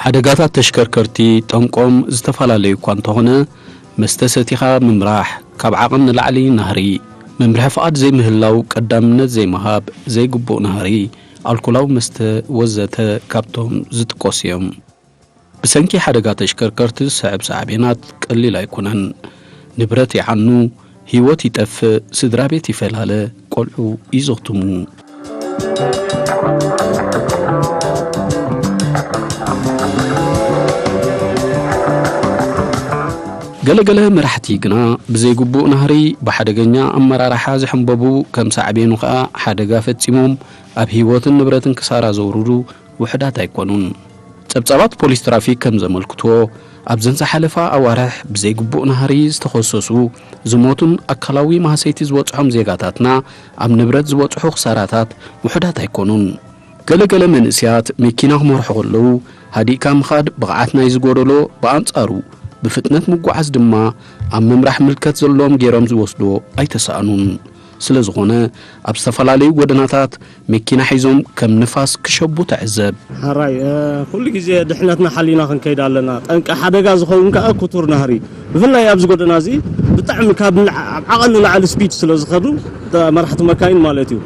ሓደጋታት ተሽከርከርቲ ጠንቆም ዝተፈላለዩ እኳ እንተኾነ፣ መስተ ሰቲኻ ምምራሕ፣ ካብ ዓቐን ንላዕሊ ናህሪ፣ መምርሒ ፍቓድ ዘይምህላው፣ ቀዳምነት ዘይምሃብ፣ ዘይግቡእ ናህሪ፣ ኣልኮላዊ መስተ ወዘተ ካብቶም ዝጥቀሱ እዮም። ብሰንኪ ሓደጋ ተሽከርከርቲ ዝስዕብ ሳዕቤናት ቀሊል ኣይኮነን። ንብረት ይዓኑ፣ ህይወት ይጠፍእ፣ ስድራ ቤት ይፈላለ፣ ቆልዑ ይዘኽትሙ። ገለገለ መራሕቲ ግና ብዘይግቡእ ናህሪ ብሓደገኛ ኣመራርሓ ዝሕንበቡ፣ ከም ሳዕቤኑ ኸኣ ሓደጋ ፈጺሞም ኣብ ህይወትን ንብረትን ክሳራ ዘውርዱ ውሑዳት ኣይኮኑን። ጸብጻባት ፖሊስ ትራፊክ ከም ዘመልክትዎ፣ ኣብዘን ዝሓለፋ ኣዋርሕ ብዘይግቡእ ናህሪ ዝተኸሰሱ፣ ዝሞቱን ኣካላዊ ማህሰይቲ ዝበጽሖም ዜጋታትና ኣብ ንብረት ዝበጽሑ ክሳራታት ውሑዳት ኣይኮኑን። ገለገለ መንእሰያት መኪና ክመርሑ ከለዉ ሃዲእካ ምኻድ ብቕዓት ናይ ዝጎደሎ፣ ብኣንጻሩ ብፍጥነት ምጉዓዝ ድማ ኣብ ምምራሕ ምልከት ዘለዎም ገይሮም ዝወስድዎ ኣይተሳእኑን። ስለ ዝኾነ ኣብ ዝተፈላለዩ ጎደናታት መኪና ሒዞም ከም ንፋስ ክሸቡ ትዕዘብ። ሓራይ ኩሉ ግዜ ድሕነትና ሓሊና ክንከይድ ኣለና። ጠንቂ ሓደጋ ዝኸውን ከኣ ክቱር ናህሪ፣ ብፍላይ ኣብዚ ጎደና እዚ ብጣዕሚ ካብ ንዓ- ኣብ ዓቐን ንላዕሊ ስፒድ ስለ ዝኸዱ፣ መራሕቲ መካይን ማለት እዩ፣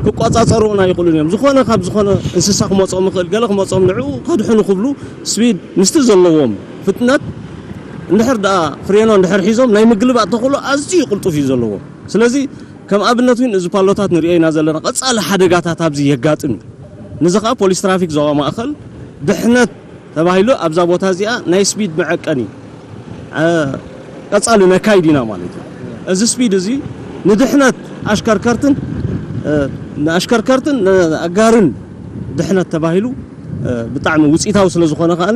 ክቆጻጸርዎን ኣይኽእሉን እዮም። ዝኾነ ካብ ዝኾነ እንስሳ ክመጾም ይኽእል፣ ገለ ክመጾም፣ ንዕኡ ከድሕኑ ክብሉ ስፒድ ምስቲ ዘለዎም ፍጥነት እንድሕር ደኣ ፍሬኖ እንድሕር ሒዞም ናይ ምግልባጥ ተኽእሎ ኣዝዩ ቅልጡፍ እዩ ዘለዎም። ስለዚ ከም ኣብነት እውን እዚ ፓሎታት ንሪኦ ኢና ዘለና። ቀጻሊ ሓደጋታት ኣብዚ የጋጥም እዩ። ነዚ ኸኣ ፖሊስ ትራፊክ ዞባ ማእኸል ድሕነት ተባሂሉ ኣብዛ ቦታ እዚኣ ናይ ስፒድ መዐቀኒ፣ እ፣ ቀጻሊ ነካይድ ኢና ማለት እዩ። እዚ ስፒድ እዚ ንድሕነት ኣሽከርከርትን፣ እ፣ ንኣሽከርከርትን ንኣጋርን ድሕነት ተባሂሉ፣ እ፣ ብጣዕሚ ውጽኢታዊ ስለ ዝኾነ ከኣ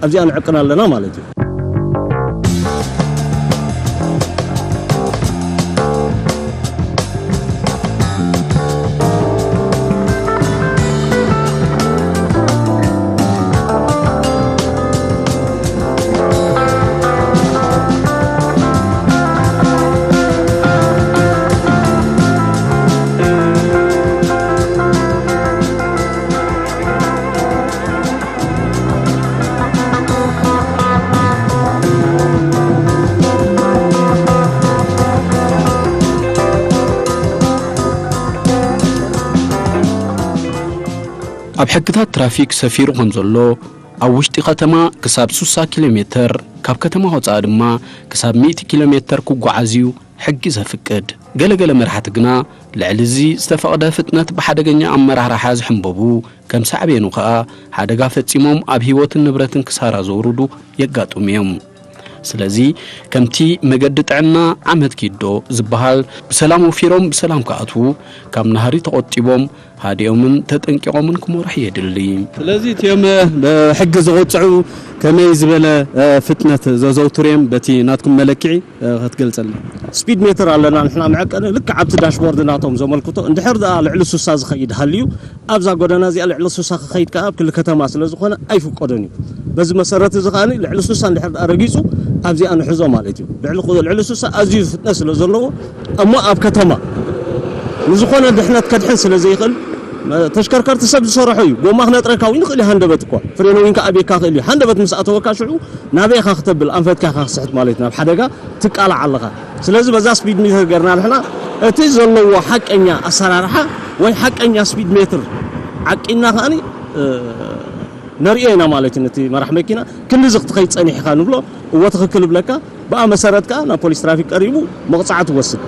ኣብዚኣ ንዕቅን ኣለና ማለት እዩ። ኣብ ሕግታት ትራፊክ ሰፊሩ ከም ዘሎ፣ ኣብ ውሽጢ ከተማ ክሳብ ሱሳ ኪሎ ሜተር፣ ካብ ከተማ ወጻኢ ድማ ክሳብ ሚእቲ ኪሎ ሜተር ክጓዓዝ እዩ ሕጊ ዘፍቅድ። ገለገለ መራሕቲ ግና ልዕሊ እዚ ዝተፈቕደ ፍጥነት ብሓደገኛ ኣመራርሓ ዝሕንበቡ፣ ከም ሳዕቤኑ ከኣ ሓደጋ ፈጺሞም ኣብ ህይወትን ንብረትን ክሳራ ዘውርዱ የጋጥሙ እዮም። ስለዚ ከምቲ መገዲ ጥዕና ዓመት ኪዶ ዝበሃል፣ ብሰላም ወፊሮም ብሰላም ክኣትዉ፣ ካብ ናህሪ ተቖጢቦም ሃዲኦምን ተጠንቂቖምን ክመርሑ የድሊ። ስለዚ እቲኦም ብሕጊ ዝቕጽዑ ከመይ ዝበለ ፍጥነት ዘዘውትሩ እዮም? በቲ ናትኩም መለክዒ ክትገልጸልና። ስፒድ ሜተር ኣለና ንሕና መዐቀኒ፣ ልክዕ ኣብቲ ዳሽቦርድ ናቶም ዘመልክቶ። እንድሕር ደኣ ልዕሊ ሱሳ ዝኸይድ ሃልዩ፣ ኣብዛ ጎደና እዚኣ ልዕሊ ሱሳ ክኸይድ ከኣ ኣብ ክሊ ከተማ ስለ ዝኾነ ኣይፍቀዶን እዩ። በዚ መሰረት እዚ ከኣ ልዕሊ ሱሳ እንድሕር ደኣ ረጊጹ ኣብዚኣ ንሕዞ ማለት እዩ። ልዕሊ ቁ- ልዕሊ ሱሳ ኣዝዩ ፍጥነት ስለ ዘለዎ፣ እሞ ኣብ ከተማ ንዝኾነ ድሕነት ከድሕን ስለ ዘይኽእል፣ መ- ተሽከርከርቲ ሰብ ዝሰርሖ እዩ። ጎማ ክነጥረካ እውን ይኽእል እዩ። ሃንደበት እኳ ፍሬኖ እውን ከኣብየካ ይኽእል እዩ። ሃንደበት ምስ ኣተወካ ሽዑ ናበይ ኢኻ ክተብል? ኣንፈትካ ኢኻ ክስሕት ማለት እዩ። ናብ ሓደጋ ትቃላዕ ኣለኻ። ስለዚ በዛ ስፒድ ሜተር ጌርና ንሕና እቲ ዘለዎ ሓቀኛ ኣሰራርሓ ወይ ሓቀኛ ስፒድ ሜትር ዓቂና ከኣኒ፣ እ፣ ነርእዮ ኢና ማለት እዩ። ነቲ መራሕ መኪና ክንድዚ ክትኸይድ ጸኒሕካ ንብሎ፣ እወ ትኽክል እብለካ። ብኣ መሰረት ከኣ ናብ ፖሊስ ትራፊክ ቀሪቡ መቕጻዕቲ ይወስድ።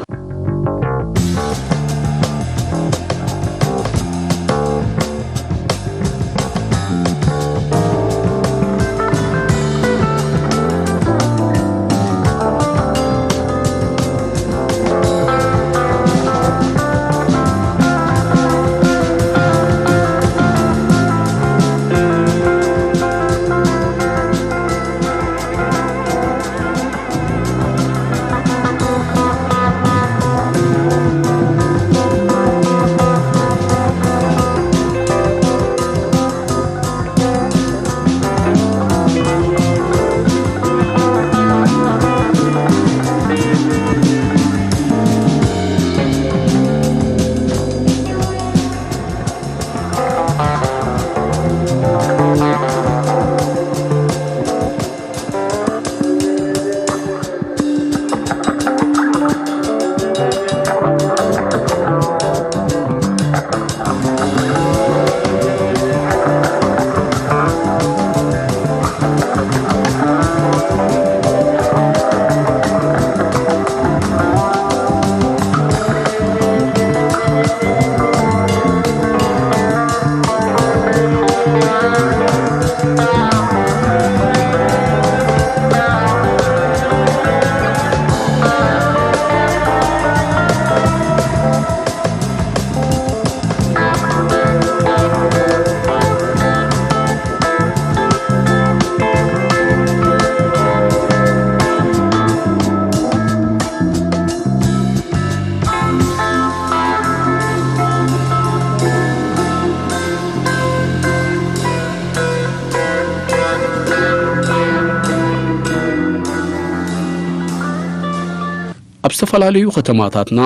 ኣብ ዝተፈላለዩ ከተማታትና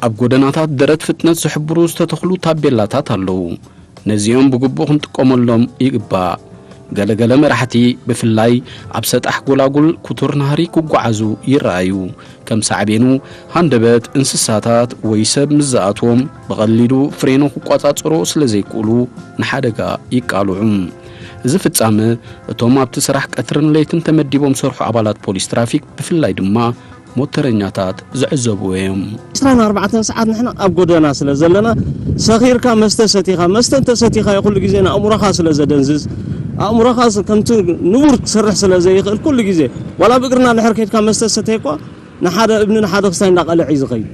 ኣብ ጎደናታት ደረት ፍጥነት ዝሕብሩ ዝተተኽሉ ታቤላታት ኣለዉ። ነዚኦም ብግቡእ ክንጥቀመሎም ይግባእ። ገለገለ መራሕቲ ብፍላይ ኣብ ሰጣሕ ጎላጉል ክቱር ናህሪ ክጓዓዙ ይረኣዩ። ከም ሳዕቤኑ ሃንደበት እንስሳታት ወይ ሰብ ምስ ዝኣትዎም ብቐሊሉ ፍሬኖ ክቋጻጸሮ ስለ ዘይክእሉ ንሓደጋ ይቃልዑ። እዚ ፍጻመ እቶም ኣብቲ ስራሕ ቀትርን ለይትን ተመዲቦም ዝሰርሑ ኣባላት ፖሊስ ትራፊክ ብፍላይ ድማ ሞተረኛታት ዝዕዘብዎ እዮም። ዕስራን ኣርባዕተን ሰዓት ንሕና ኣብ ጎደና ስለ ዘለና፣ ሰኺርካ መስተ ሰቲኻ፣ መስተ እንተ ሰቲኻ ኩሉ ግዜ ንኣእምሮኻ ስለ ዘደንዝዝ፣ ኣእምሮኻ ስ-፣ ከምቲ ንቡር ክሰርሕ ስለ ዘይኽእል ኩሉ ግዜ ዋላ ብእግርና ድሕር ከድካ መስተ ሰተይኳ ንሓደ እብኒ ንሓደ ክስታይ እንዳቐልዕ እዩ ዝኸይድ።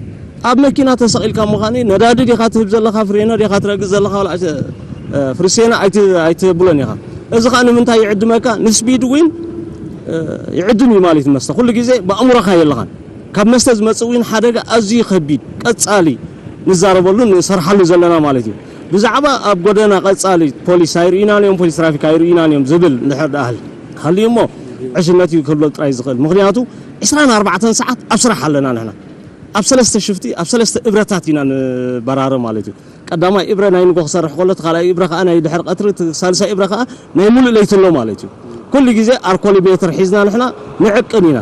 ኣብ መኪና ተሰቒልካ ምዃን ነዳዲ ዲኻ ትህብ ዘለኻ፣ ፍሬኖ ዲኻ ትረግጽ ዘለኻ፣ ዋላ ኣይተ-፣ እ፣ ፍርሴና ኣይት-፣ ኣይተብሎን ኢኻ። እዚ ኸኣ ንምንታይ ይዕድመካ? ንስፒድ ዊን፣ እ፣ ይዕድም እዩ ማለት እዩ መስተ። ኩሉ ግዜ ብኣእምሮኻ የለኻን። ካብ መስተ ዝመጽእ ዊን ሓደጋ ኣዝዩ ከቢድ፣ ቀጻሊ ንዛረበሉ ንሰርሓሉ ዘለና ማለት እዩ። ብዛዕባ ኣብ ጎደና ቀጻሊ ፖሊስ ኣይርእዩናን እዮም፣ ፖሊስ ትራፊክ ኣይርእዩናን እዮም ዝብል እንድሕር ደኣ ሃልዩ እሞ ዕሽነት እዩ ክብሎ ጥራይ ዝኽእል። ምኽንያቱ ዕስራን ኣርባዕተን ሰዓት ኣብ ስራሕ ኣለና ንሕና። ኣብ ሰለስተ ሽፍቲ፣ ኣብ ሰለስተ እብረታት ኢና ንበራረ ማለት እዩ። ቀዳማይ እብረ ናይ ንጎ ክሰርሕ ከሎ፣ እቲ ካልኣይ እብረ ከኣ ናይ ድሕሪ ቀትሪ፣ እቲ ሳልሳይ እብረ ከኣ ናይ ሙሉእ ለይቲ ኣሎ ማለት እዩ። ኩሉ ግዜ ኣርኮሊሜትር ሒዝና ንሕና ንዕቅን ኢና።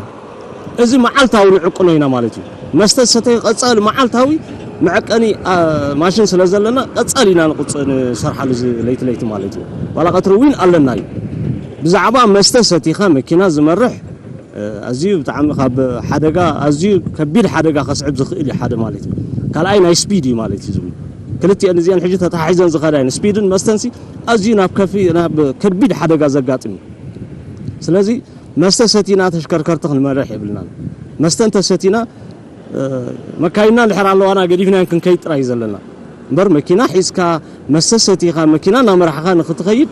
እዚ መዓልታዊ ንዕቅኖ ኢና ማለት እዩ። መስተ ዝሰተየ ቀጻሊ መዓልታዊ መዐቀኒ፣ ኣ፣ ማሽን ስለ ዘለና ቀጻሊ ኢና ንቁጽ-፣ ንሰርሓሉ እዚ ለይቲ ለይቲ ማለት እዩ። ዋላ ቀትሪ እውን ኣለና እዩ። ብዛዕባ መስተ ሰቲኻ መኪና ዝመርሕ፣ እ፣ ኣዝዩ ብጣዕሚ ካብ ሓደጋ፣ ኣዝዩ ከቢድ ሓደጋ ከስዕብ ዝኽእል እዩ ሓደ ማለት እዩ። ካልኣይ ናይ ስፒድ እዩ ማለት እዩ ዝብል። ክልቲአን እዚአን ሕጂ ተተሓሒዘን ዝኸዳ እየን። ስፒድን መስተንሲ ኣዝዩ ናብ ከፊ-፣ ናብ ከቢድ ሓደጋ ዘጋጥም እዩ። ስለዚ መስተ ሰቲና ተሽከርከርቲ ክንመርሕ የብልናን። መስተ እንተሰቲና፣ እ፣ መካይንና እንድሕር ኣለዋና ገዲፍናየን ክንከይድ ጥራይ እዩ ዘለና። እምበር መኪና ሒዝካ መስተ ሰቲኻ መኪና እናመራሕኻ ንክትኸይድ፣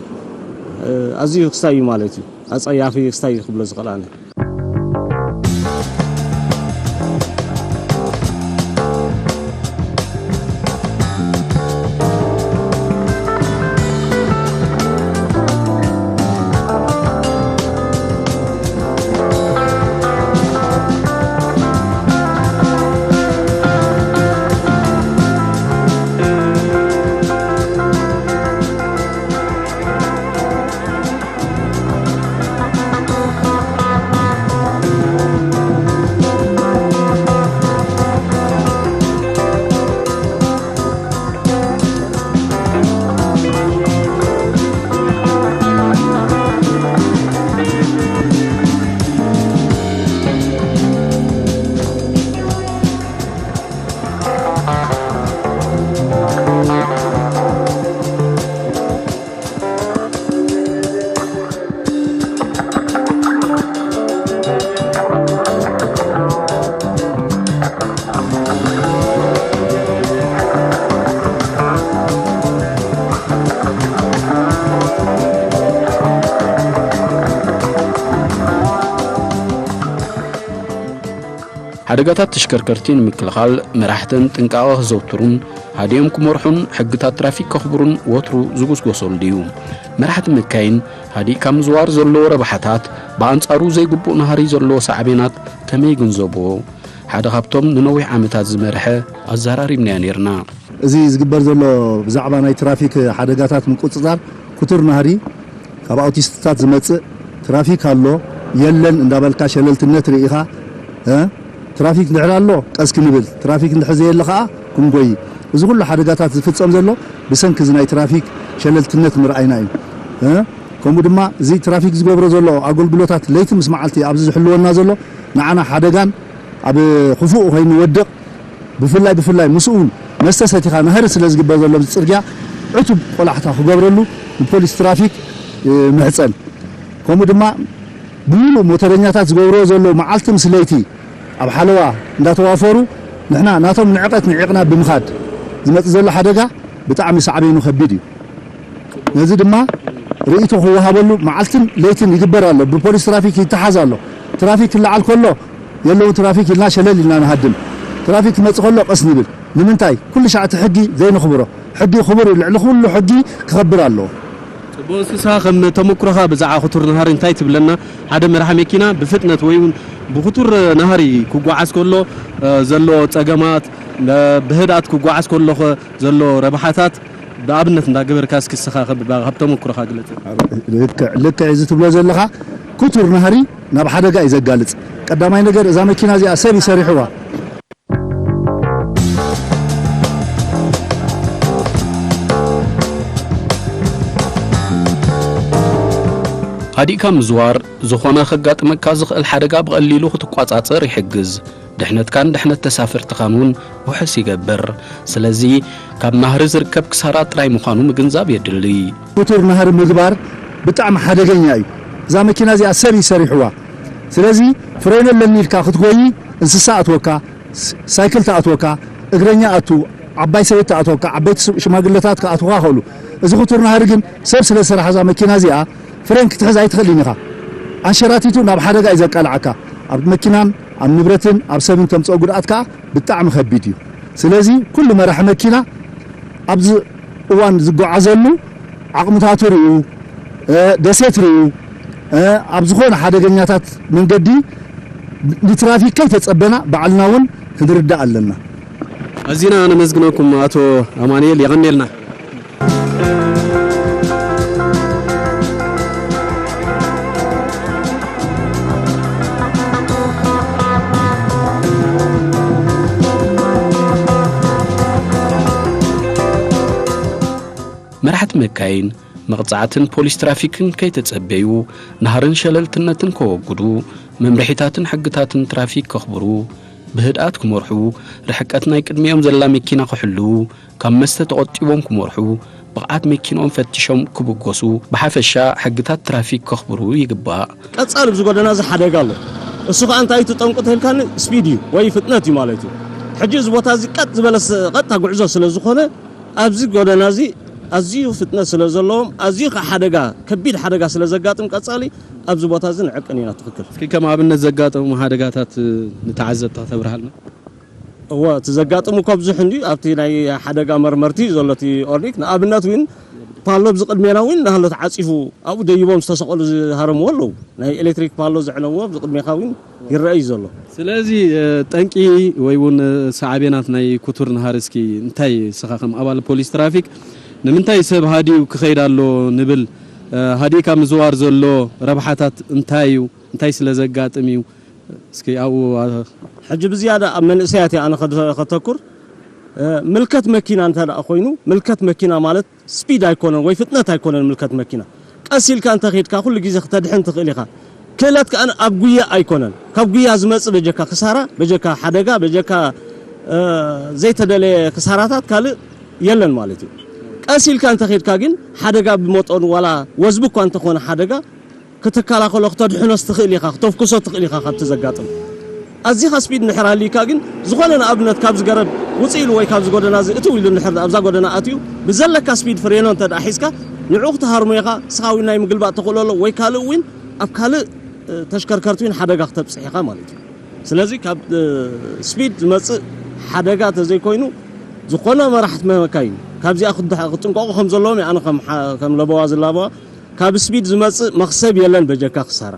እ፣ ኣዝዩ ክስታይ እዩ ማለት እዩ። ኣጸያፊ ክስታይ እዩ ክብሎ ዝኽእል ኣነ። ሓደጋታት ተሽከርከርቲ ንምክልኻል መራሕተን ጥንቃቐ ክዘውትሩን ሃዲኦም ክመርሑን ሕግታት ትራፊክ ከኽብሩን ወትሩ ዝጉስጎሰሉ እዩ። መራሕቲ መካይን ሃዲእካ ምዝዋር ዘለዎ ረብሓታት፣ ብኣንጻሩ ዘይግቡእ ናህሪ ዘለዎ ሳዕቤናት ከመይ ይግንዘብዎ? ሓደ ካብቶም ንነዊሕ ዓመታት ዝመርሐ ኣዘራሪብናዮ ነይርና። እዚ ዝግበር ዘሎ ብዛዕባ ናይ ትራፊክ ሓደጋታት ምቁጽጻር ክቱር ናህሪ ካብ ኣውቲስትታት ዝመጽእ፣ ትራፊክ ኣሎ የለን እንዳበልካ ሸለልትነት ርኢኻ፣ እ፣ ትራፊክ እንድሕር ኣሎ ቀስ ክንብል፣ ትራፊክ እንድሕር ዘየለ ኸኣ ክንጎይ። እዚ ኩሉ ሓደጋታት ዝፍጸም ዘሎ ብሰንኪ እዚ ናይ ትራፊክ ሸለልትነት ምርኣይና እዩ። እ፣ ከምኡ ድማ እዚ ትራፊክ ዝገብሮ ዘሎ ኣገልግሎታት ለይቲ ምስ መዓልቲ ኣብዚ ዝሕልወና ዘሎ ንዓና ሓደጋን ኣብ ክፉእ ኮይኑ ንወድቕ። ብፍላይ፣ ብፍላይ ምስኡ እውን መስተ ሰቲኻ ናህሪ ስለ ዝግበር ዘሎ ኣብዚ ጽርግያ ዕቱብ ቆላሕታ ክገብረሉ ንፖሊስ ትራፊክ ምሕጸን፣ ከምኡ ድማ ብምሉእ ሞተረኛታት ዝገብርዎ ዘለዉ መዓልቲ ምስ ለይቲ ኣብ ሓለዋ እንዳተዋፈሩ፣ ንሕና ናቶም ንዕቀት ንዒቕና ብምኻድ ዝመጽእ ዘሎ ሓደጋ ብጣዕሚ ሳዕቤኑ ከቢድ እዩ። ነዚ ድማ ርእይቶ ክወሃበሉ መዓልትን ለይትን ይግበር ኣሎ። ብፖሊስ ትራፊክ ይተሓዝ ኣሎ። ትራፊክ ክለዓል ከሎ የለውን ትራፊክ ኢልና ሸለል ኢልና ንሃድም። ትራፊክ ክመጽእ ከሎ ቀስ ንብል። ንምንታይ? ኩሉ ሻዕ እቲ ሕጊ ዘይነኽብሮ? ሕጊ ክቡር እዩ። ልዕሊ ኩሉ ሕጊ ክኸብር ኣለዎ። ጽቡቕ፣ እስኻ ከም ተመኩሮኻ ብዛዕባ ክቱር ናህሪ እንታይ ትብለና? ሓደ መራሒ መኪና ብፍጥነት ወይ እውን ብክቱር ናህሪ ክጓዓዝ ከሎ፣ እ፣ ዘሎ ጸገማት፣ እ፣ ብህድኣት ክጓዓዝ ከሎ ኸ ዘሎ ረብሓታት ብኣብነት እንዳገበርካ እስኪ እስኻ ከ ብ-፣ ካብ ተመኩሮኻ ግለጽ። ልክዕ፣ ልክዕ እዚ ትብሎ ዘለኻ ክቱር ናህሪ ናብ ሓደጋ እዩ ዘጋልጽ። ቀዳማይ ነገር እዛ መኪና እዚኣ ሰብ እዩ ሰሪሕዋ። ሃዲእካ ምዝዋር ዝኾነ ከጋጥመካ ዝኽእል ሓደጋ ብቐሊሉ ክትቋጻጸር ይሕግዝ። ድሕነትካን ድሕነት ተሳፈርትኻን እውን ውሕስ ይገብር። ስለዚ ካብ ናህሪ ዝርከብ ክሳራ ጥራይ ምዃኑ ምግንዛብ የድሊ። ክቱር ናህሪ ምግባር ብጣዕሚ ሓደገኛ እዩ። እዛ መኪና እዚኣ ሰብ እዩ ሰሪሕዋ። ስለዚ ፍሬን ኣለኒ ኢልካ ክትጎይ እንስሳ ኣትወካ፣ ስ-፣ ሳይክል ትኣትወካ፣ እግረኛ ኣቱ፣ ዓባይ ሰበይቲ ትኣትወካ፣ ዓበይቲ ስ-፣ ሽማግለታት ክኣትውካ ይኽእሉ። እዚ ክቱር ናህሪ ግን ሰብ ስለ ዝሰራሓ እዛ መኪና እዚኣ ፍሬን ክትሕዝ ኣይትኽእልን ኢኻ። ኣንሸራቲቱ ናብ ሓደጋ እዩ ዘቃልዓካ። ኣብ መኪናን ኣብ ንብረትን ኣብ ሰብን ተምጽኦ ጉድኣት ከኣ ብጣዕሚ ከቢድ እዩ። ስለዚ ኩሉ መራሒ መኪና ኣብዚ እዋን ዝጓዓዘሉ ዓቕምታቱ ርእዩ፣ እ፣ ደሴት ርእዩ፣ እ፣ ኣብ ዝኾነ ሓደገኛታት መንገዲ ንትራፊክ ከይተጸበና ባዕልና እውን ክንርዳእ ኣለና። ኣዚና ነመስግነኩም ኣቶ ኣማኑኤል፣ የቐንየልና። መራሕቲ መካይን መቕጻዕትን ፖሊስ ትራፊክን ከይተጸበዩ፣ ናህርን ሸለልትነትን ከወግዱ፣ መምርሒታትን ሕግታትን ትራፊክ ከኽብሩ፣ ብህድኣት ክመርሑ፣ ርሕቀት ናይ ቅድሚኦም ዘላ መኪና ክሕልዉ፣ ካብ መስተ ተቖጢቦም ክመርሑ፣ ብቕዓት መኪንኦም ፈቲሾም ክብገሱ፣ ብሓፈሻ ሕግታት ትራፊክ ከኽብሩ ይግባእ። ቀጻሊ ኣብዚ ጎደና እዚ ሓደጋ ኣሎ። እሱ ኸኣ እንታይ እዩ እቲ ጠንቁ ተልካኒ? ስፒድ እዩ ወይ ፍጥነት እዩ ማለት እዩ። ሕጂ እዚ ቦታ እዚ ቀጥ ዝበለ ስ-፣ ቀጥታ ጉዕዞ ስለ ዝኾነ ኣብዚ ጎደና እዚ ኣዝዩ ፍጥነት ስለ ዘለዎም ኣዝዩ ኸኣ ሓደጋ፣ ከቢድ ሓደጋ ስለ ዘጋጥም ቀጻሊ ኣብዚ ቦታ እዚ ንዕቅን ኢና። ትኽክል። እስኪ ከም ኣብነት ዘጋጠሙ ሓደጋታት ንተዓዘብቲ ከተብርሃልና? እወ፣ እቲ ዘጋጥም እኮ ብዙሕ እንድዩ። ኣብቲ ናይ ሓደጋ መርመርቲ ዘሎ እቲ ኦርኒክ፣ ንኣብነት እውን ፓሎ ኣብዚ ቅድሜና እውን ናህሎ ተዓጺፉ፣ ኣብኡ ደይቦም ዝተሰቐሉ ዝሃረምዎ ኣለዉ። ናይ ኤሌክትሪክ ፓሎ ዘዕነውዎ ኣብዚ ቅድሜኻ እውን ይረአ እዩ ዘሎ። ስለዚ፣ እ፣ ጠንቂ ወይ እውን፣ እ፣ ሳዕቤናት ናይ ክቱር ናህሪ እስኪ እንታይ እስኻ ከም ኣባል ፖሊስ ትራፊክ ንምንታይ ሰብ ሃዲኡ ክኸይድ ኣሎ ንብል፣ እ፣ ሃዲእካ ምዝዋር ዘሎ ረብሓታት እንታይ እዩ? እንታይ ስለ ዘጋጥም እዩ? እስኪ ኣብኡ፣ ኣ- ሕጂ ብዝያዳ ኣብ መንእሰያት እየ ኣነ ከድ-፣ ከተኩር። እ፣ ምልከት መኪና እንተ ደኣ ኮይኑ፣ ምልከት መኪና ማለት ስፒድ ኣይኮነን ወይ ፍጥነት ኣይኮነን ምልከት መኪና። ቀስ ኢልካ እንተ ኸድካ ኩሉ ግዜ ክተድሕን ትኽእል ኢኻ። ክእለት ከኣ ኣብ ጉያ ኣይኮነን። ካብ ጉያ ዝመጽእ በጀካ ክሳራ፣ በጀካ ሓደጋ፣ በጀካ፣ እ፣ ዘይተደለየ ክሳራታት ካልእ የለን ማለት እዩ። ቀስ ኢልካ እንተ ኸድካ ግን ሓደጋ ብመጠኑ ዋላ ወዝቢ እኳ እንተኾነ ሓደጋ ክትከላኸሎ፣ ክተድሕኖስ ትኽእል ኢኻ፣ ክተፍኩሶ ትኽእል ኢኻ ካብቲ ዘጋጥም። ኣዚኻ ስፒድ እንድሕር ሃልዩካ ግን፣ ዝኾነ ንኣብነት ካብዚ ገረብ ውጽእ ኢሉ ወይ ካብዚ ጎደና እዚ እትው ኢሉ እንድሕር ኣብዛ ጎደና ኣትዩ፣ ብዘለካ ስፒድ ፍሬኖ እንተ ደኣ ሒዝካ፣ ንዕኡ ክትሃርሞ ኢኻ፣ ንስኻ እውን ናይ ምግልባጥ ተኽእሎ ኣሎ፣ ወይ ካልእ እውን ኣብ ካልእ፣ እ፣ ተሽከርከርቲ እውን ሓደጋ ክተብጽሕ ኢኻ ማለት እዩ። ስለዚ ካብ፣ እ፣ ስፒድ ዝመጽእ ሓደጋ ተዘይኮይኑ፣ ዝኾነ መራሕቲ መካይን ካብዚኣ ክድሕ-፣ ክጥንቀቑ ከም ዘለዎም እየ ኣነ ከም ሓ-፣ ከም ለበዋ ዝላበዋ ካብ ስፒድ ዝመጽእ መኽሰብ የለን በጀካ ክሳራ።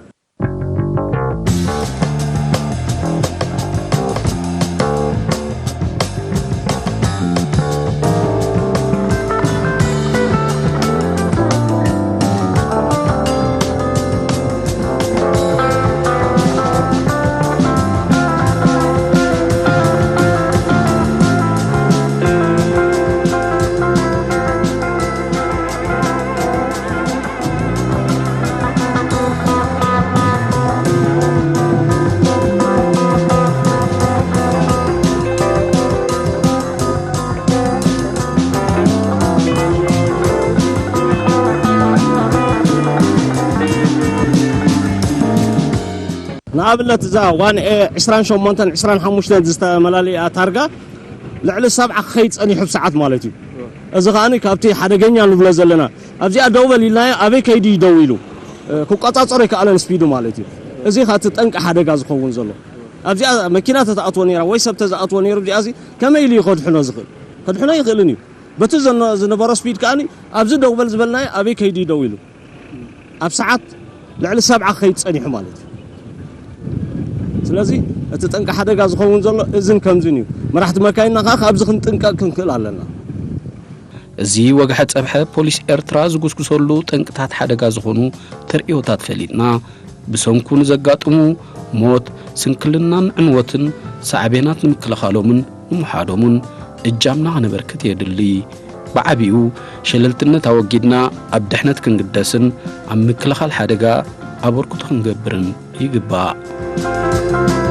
ንኣብነት እዛ ዋን ኤ ዕስራን ሸሞንተን ዕስራን ሓሙሽተን ዝተመላለያ ታርጋ ልዕሊ ሰብዓ ክኸይድ ጸኒሑ ብሰዓት ማለት እዩ። እዚ ከኣ ካብቲ ሓደገኛ ንብሎ ዘለና ኣብዚኣ ደው በል ኢልናዮ ኣበይ ከይዱ እዩ ደው ኢሉ ክቆጻጸሮ ኣይከኣለን ስፒዱ ማለት እዩ። እዚ ከኣ እቲ ጠንቂ ሓደጋ ዝኸውን ዘሎ ኣብዚኣ መኪና ተተኣትዎ ነይራ ወይ ሰብ ተዝኣትዎ ነይሩ እዚኣ እዚ ከመይ ኢሉ እዩ ከድሕኖ ዝኽእል? ከድሕኖ ይኽእልን እዩ። በቲ ዘነ- ዝነበሮ ስፒድ ከኣ ኣብዚ ደው በል ዝበልናዮ ኣበይ ከይዱ እዩ ደው ኢሉ ኣብ ሰዓት ልዕሊ ሰብዓ ክኸይድ ጸኒሑ ማለት እዩ። ስለዚ እቲ ጠንቂ ሓደጋ ዝኸውን ዘሎ እዝን ከምዝን እዩ። መራሕቲ መካይንና ከዓ ካብዚ ክንጥንቀቅ ክንክእል ኣለና። እዚ ወግሐ ጸብሐ ፖሊስ ኤርትራ ዝጉስጉሰሉ ጠንቅታት ሓደጋ ዝኾኑ ተርእዮታት ፈሊጥና ብሰንኩ ንዘጋጥሙ ሞት፣ ስንክልናን ዕንወትን ሳዕቤናት ንምክልኻሎምን ንምውሓዶምን እጃምና ከነበርክት የድሊ። ብዓቢኡ ሸለልትነት ኣወጊድና ኣብ ድሕነት ክንግደስን ኣብ ምክልኻል ሓደጋ ኣበርክቶ ክንገብርን ይግባእ።